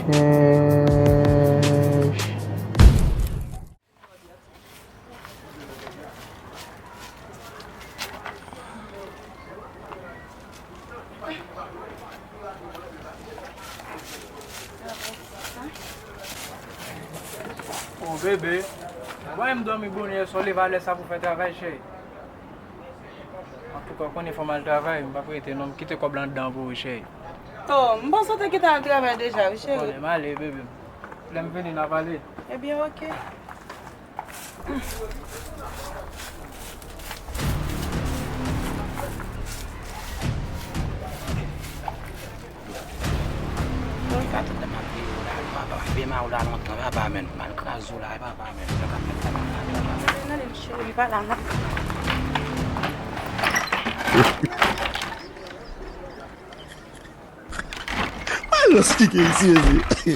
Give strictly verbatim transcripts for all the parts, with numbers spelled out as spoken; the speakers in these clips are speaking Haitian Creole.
Chèch. O bebe, w ap wè m dòmi bonè yè swa, w leve a lè sa pou fè travay, cheri. Antouka, w konnen fò m al travay, m p ap rete non, m kite kòb la anndan pou ou, cheri. O, m panse w te kite al travay deja, wi, cheri. Konnen, m ale, bebe. Lè m vini, n a pale. Ebyen, oke. Mwen ka tout lè m ap veye w la, papa, m ap veye ma w la lontan, papa, men m al kraze w la, papa, men m ka mèt fè m la, papa. Gade m cheri, li pa la non. Alòs, ki ke isi, mezi?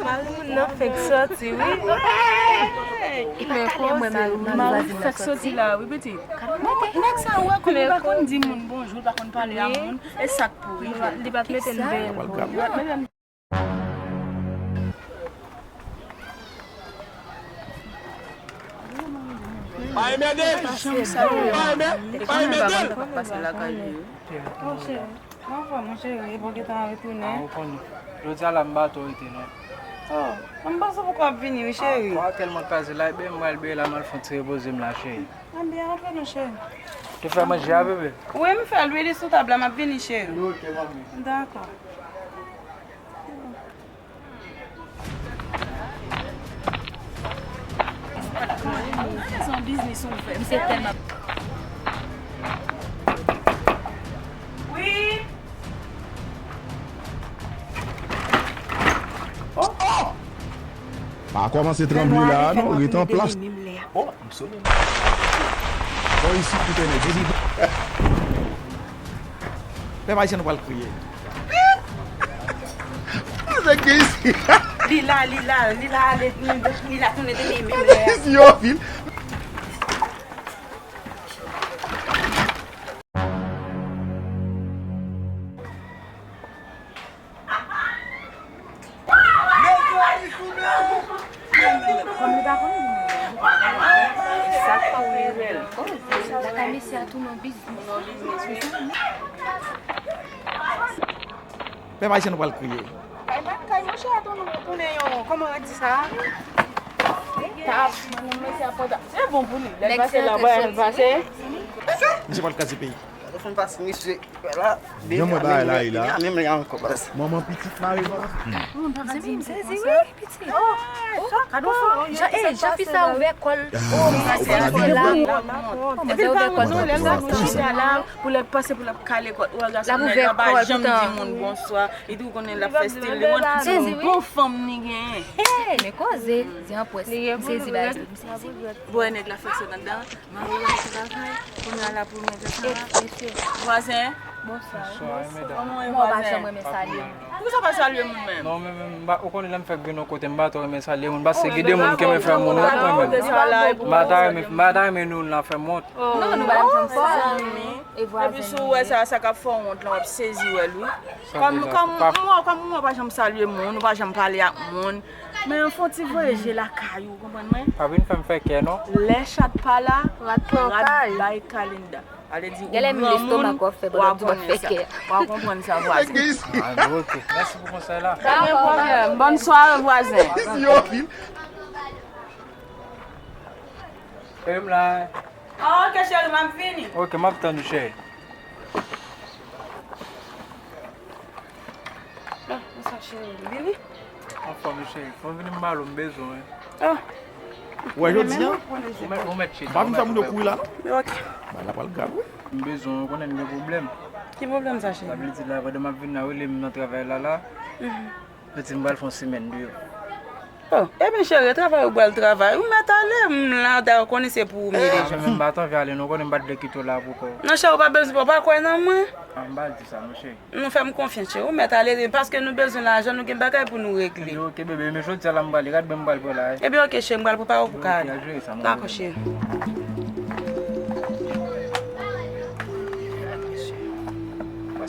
Mari moun nan fenk sòti, wi. Men koze, mari fenk sòti la, wi, pitit. Nèg sa, ou wè, kòm li pa konn di moun bonjou, li pa konn pale a moun, e sa k pou rive. Li pa t mete n byen. Pa enmède l! Pa enmè-, pa enmède l! Pase lakay li, wi. Monchè, anfòm, monchè, e bò gentan retounen. Ah, ou konnen. Jodi a la, m pa twò rete, non. Oh, m panse poko ap vini, wi, cheri. Ah, tèlman kraze la, ebyen, m pral beye la, m al fè yon ti repoze m la, cheri. Ebyen, antre non, cheri. Te fè manje a, bebe? Wi, m fè l, wi, li sou tab la, m ap vini, cheri. Ok, manmi. Dakò. Gade se yon biznis ou fè. Misye tèlman. Wi. Oh, oh! Pa kòmanse tranble la, non, ret an plas. Oh, m sone. Bon, isit, tout ene, di li. Pèp ayisyen, nou pral kriye. Sa k gen isit? Li la, li la, li la, li, li la tounen de li menm lè a. Isi yo anpil. Kòm li pa konn li menm, sa k pa rive l. Lakay mesye a tounen yon biznis. Pèp ayisyen, nou pral kriye. Kay, kay monchè a tounen, tounen yon, kòman yo di sa? Tab, mesye a pran tab. Se bon pou li. Lè l pase la, voyaj l pase. Misye pral kraze peyi. Fè m pase misye. Jan mwen bagay la ye la. Manman pitit mare pa. Zanmi m sezi wi, pitit. Oh, oh, jan, eh, jan fi sa ouvè kò l. Oh, manzè ouvè kò l. Pou lè l pase, pou lè l kale kò l. Ou wè gason nèg la pa janm di moun bonswa. Li tou konnen l ap fè stil li. Se yon bon fanm li genyen. Men koze, di an pwès. M sezi bagay sa. Bon, nèg la fè sa anndan. Mari w al travay, kounye a la pou mwen fè sa. Vwazen. Bonswa. Bonswa, medam. Kòman w ye, vwazen? Poukisa w pa salye moun menm? Non, men, men, m pa, ou konnen lè m fèk vin yon kote, m pa twò renmen salye moun, paske gen de moun ki renmen fè moun wont mwen menm. M pa ta renmen, m pa ta renmen nou la fè m wont. Non, nou pa janm fè sa. Epi si w wè sa, sa k ap fè w wont lan, w ap sezi wè l wi. Kòm, kòm, m wè, kòm ou pa janm salye moun, ou pa janm pale ak moun, men fè yon ti voye je lakay ou, konprann mwen? Pa vin fè m fè kè, non. Lè chat pa la, rat bay kalinda. Ale di ou granmoun, w a konnen sa. W a konprann sa, vwazen. Ah, ok. Mèsi pou konsèy la. Pa gen pwoblèm. Bòn sware, vwazen. Cheri m la. Ah, ok, cheri, m ap vini. Ok, m ap tann ou, cheri. Ah, konsa, cheri, vini. Anfòm, cheri. Fò m vini m pale w, m bezwen w. Ah. Wè, jodi a, ou mèt, ou mèt chita, m pa vin fè moun yo kouri la, non. Ok. Bagay la pral grav, wi. M bezwen w, ou konnen m gen pwoblèm. Ki pwoblèm sa, cheri? Sa vle di la, pandan m ap vin la, rele m nan travay la, la. Mhm. Yo di m pral fè yon semèn deyò. Oh, ebyen, cheri, travay ou pral travay. Ou mèt ale, m la, dayè, ou konnen se pou ou m ye deja. Ah, men m pa t anvi ale, non, ou konnen m pa t vle kite w la pou kò w. Non, cheri, ou pa bezwen, ou pa kwè nan mwen. Ah, m pa di sa, non, cheri. Nou fè m konfyans, cheri. Ou mèt ale, paske nou bezwen lajan, nou gen bagay pou nou regle. Ebyen, ok, bebe, men jodi a la m prale, gad byen m pral pran la, wi. Ebyen, ok, cheri, m pral prepare w pou w ka ale. Dakò, cheri. Dakò, cheri. Gad, mesye.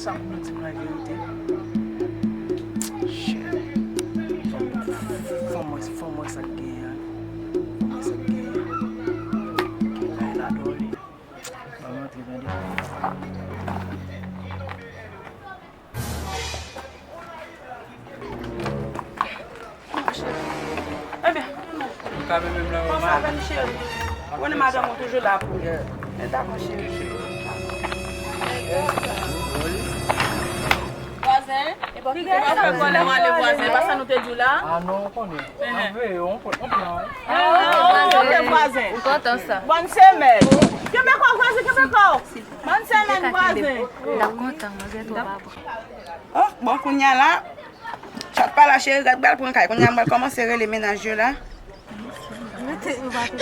Sa pou nou di m la verite. Shit. Fò m, fò m wè, fò m wè sa k genyen an. Fò m wè sa k genyen an. Ay, la dòmi. Ban m antre, tande. Ebyen, kòman sa avè m, cheri? Ou konnen madanm ou toujou la pou ou. Men dakò, cheri. Vwazen, e pa fè kòlè w ale vwazen, e pa sa nou te di w la? Ah non, ou konnen. N ap veye w, on pran, on pran. Ah, ok, vwazen. M kontan sa. Bòn semèn. Kenbe kò w, vwazen, kenbe kò w. Bòn semèn, vwazen. L ap kontan, manzè twò pa bon. Oh, bon, kounye a la, chat pa la, cheri, gad bal pran kay. Kounye a, m pral kòmanse rele mennaj yo la.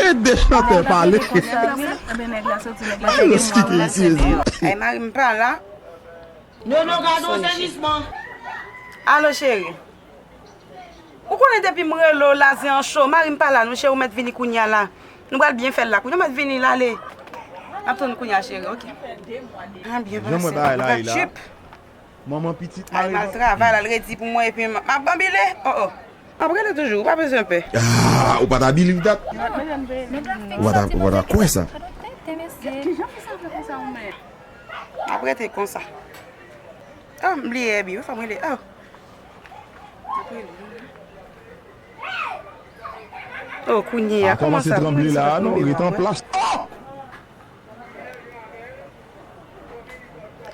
Ede chantè pale. Ebyen, nèg la soti, nèg la te gen mwa. Ay, mari m pa la. Nono, gade yon sezisman. Alo, cheri. Ou konnen depi m rele w la, zen an cho. Mari m pa la, non, cheri, ou mèt vini kounye a la. Nou pral byen fè l la. Kounye a, ou mèt vini la, ale. M ap tann ou kounye a, cheri, ok. Ah, byen pase. Jan mwen bagay la, e la. Trip. Manman pitit mari m. Al travay, l al redi pou mwen, epi m ap banbile. Oh, oh. M ap rele toujou, ou pa bezwen pè. Ah, ou pa ta believe that. Ou pa ta, ou pa ta kwè sa. Kijan fi sa fè konsa, ou mèt? M ap rete konsa. Oh, m bliye Ebi, wi, fò m rele. Oh. M ap rele. Oh, kounye a, kòman sa? Kòmanse tranble la, non, ret an plas. Oh!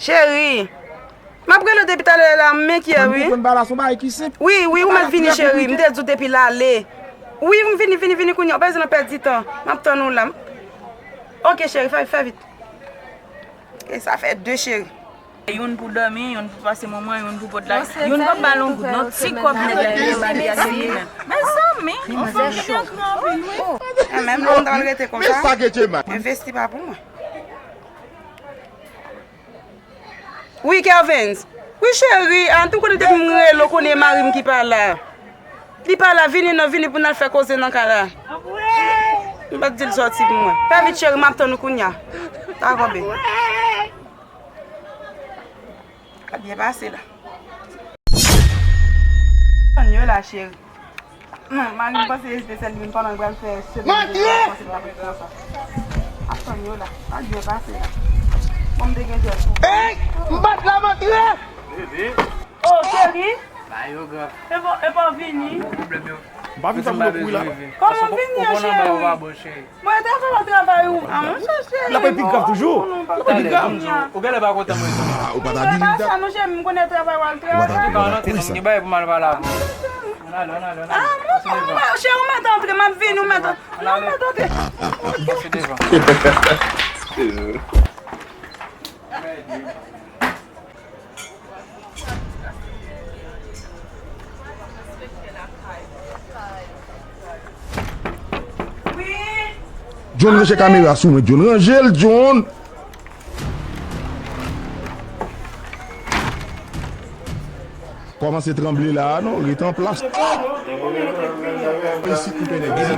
Cheri, m ap rele w depi talè la, m enkyè, wi. Wi, wi, ou mèt vini, cheri. M te di w depi l ale. Wi, m vini, vini, vini kounye a. Ou pa bezwen nan pèdi tan. M ap tann ou la. Ok, cheri, fè, fè vit. E sa fè de, cheri. Youn pou dòmi, youn pou pase moman, youn pou pot la. Youn p ap ba l yon goud, non. Ti kòb nèg la, youn ba li a, se li menm. Mezanmi, yon fanm ki te antre anpil, wi. Menm lè m t al rete konsa. Envesti pa pou mwen. Wi, Kervens. Wi, cheri. An, tou konnen depi m rele w, konnen e mari m ki pa la. Li pa la, vini non, vini pou n al fè koze nan kay la. M pa t di l sòti pou mwen. Fè vit, cheri, m ap tann ou kounye a. Dakò, baby. Ka byen pase la. Tann yo la, cheri. Mari m panse se sèl li menm pandan l pral fè semèn de jan, panse l pa fè konsa. Ap tann yo la. Sa k byen pase la. Bon, m te gen jèl pou. Ey! M bat la, m antre! Oh, cheri. Ba yo grav. E pa, e pa w vini. Pwoblèm yo. M pa vin sa pou yo kouri la. Kòman w vini an, cheri? Mwen te fè travay ou. Ah, mwen chèche. L ap epi grav toujou. L ap epi grav. Ou genlè pa kontan mwen. Ah, ou pa ta believe that. Sa nou cheri, m konnen travay w al travay. Ou pa ta, ou pa ta kwè sa. Gen bagay pou m al pale avè w. Ann ale, ann ale, ann ale. Ah, mwen, mwen, cheri, ou mèt antre, m ap vini, ou mèt antre. Non, ou mèt antre. Pase devan. John, ranje kamera sou mwen, John. Ranje l, John. Kòmanse tranble la a, non? Ret an plas. Isit, nou konnen gen.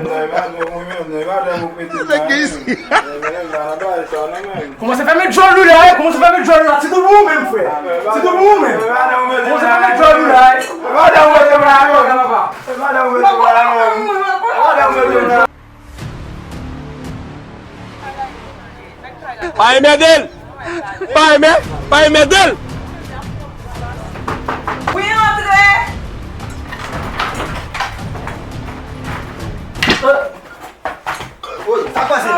Nèg gen isit. Kòmanse fèmen djòl ou la, wi. Kòmanse fèmen djòl ou la. Ti doubou ou menm, frè. Ti doubou ou menm. Kòmanse fèmen djòl ou la, wi. Pa enmède l. Pa enmède, pa enmède l. Wi, antre. Sa k pase la?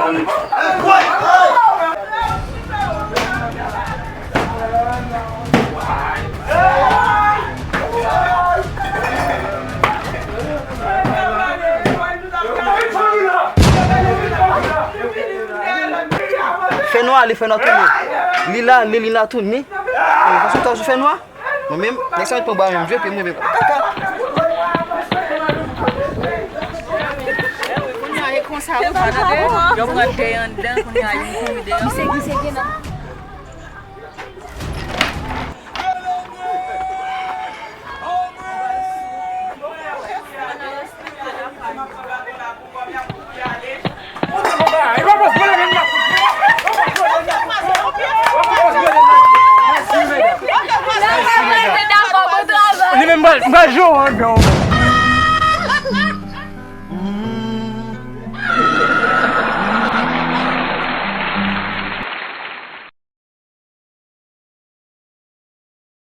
Fènwa ale, fènwa tounen. Li la ale, li la tounen. Fason ta sou fènwa. Mwen menm, nèg sa mèt pran ba menm, jwe, epi mwen menm. Kaka. Kounye a, e konsa, wi, pa tande. Yo pran de anndan, kounye a, youn kouri deyò. Gise, gise, gen nan. Joe Andon.